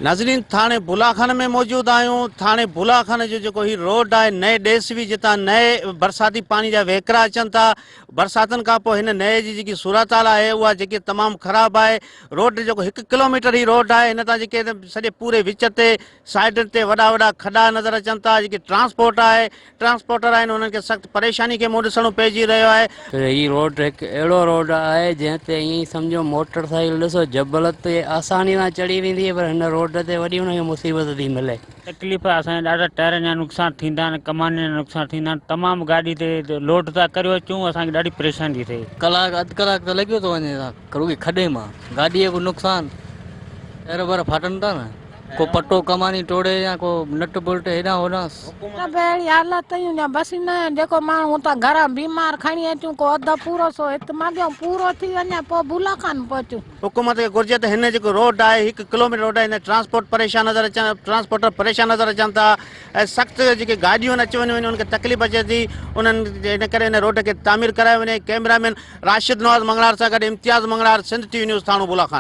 ناظرين ٿاڻي بولا خان ۾ موجود آهيون ٿاڻي بولا خان جو جيڪو هي روڊ آهي نئين ڏيسوي جتان نئين برساتي پاڻي جا وهڪرا اچن ٿا برساتن کان پوء هن نئين جي جيڪي صورتحال آهي اها جيڪي تمام خراب آهي روڊ جيڪو هڪ ڪلوميٽر هي روڊ آهي هن تان جيڪي سڄي پوري وچ تي سائيڊن تي وڏا وڏا کڏا نظر اچن ٿا، جيڪي ٽرانسپورٽ آهي، ٽرانسپورٽر آهن انهن کي سخت پريشاني کي منهن ڏسڻو پئجي رهيو آهي. هي روڊ هڪ اهڙو روڊ آهي جنهن تي ائين ئي سمجهو موٽر سائيڪل ڏسو جبل تي آساني سان چڙهي ويندي پر هن روڊ تي وڏي ان کي مصيبت ٿي ملي. تڪليف اسان جا ڏاڍا ٽائرن جا نقصان ٿيندا آهن ڪمانين جا نقصان ٿيندا آهن تمام گاڏي تي لوڊ ٿا ڪريو اچون اسان کي ڏاڍي پريشاني ٿي ٿئي. ڪلاڪ اڌ ڪلاڪ ته لڳيو ٿو وڃي رڳي کڏي مان گاڏي جو نقصان ٽائر وغيره ڦاٽن ٿا نه. ڪو پٽو ڪماني ٽوڙي يا ڪو نٽ بولٽ هيڏانهن هوڏانهن. سڀ اهڙي حالت اٿيون جا بس نه جيڪو ماڻهو اتان گهران بيمار کڻي اچون ڪو اڌ پورو سو هت ماڳيون پورو ٿي وڃي پوء بولا خان پهچون. حڪومت کي گهرجي ته هن جيڪو روڊ آهي هڪ ڪلوميٽر روڊ آهي هن ٽرانسپورٽ پريشان نظر اچن ٽرانسپورٽر پريشان نظر اچن ٿا ۽ سخت جيڪي گاڏيون آهن اچ وڃ انهن کي تڪليف اچي ٿي انهن ان ڪري هن روڊ کي تعمير ڪرايو وڃي ڪئميرا مين راشد نواز مڱڻهار سان گڏ Imtiaz Manganhar Sindh T V news ٿاڻو بولا خان.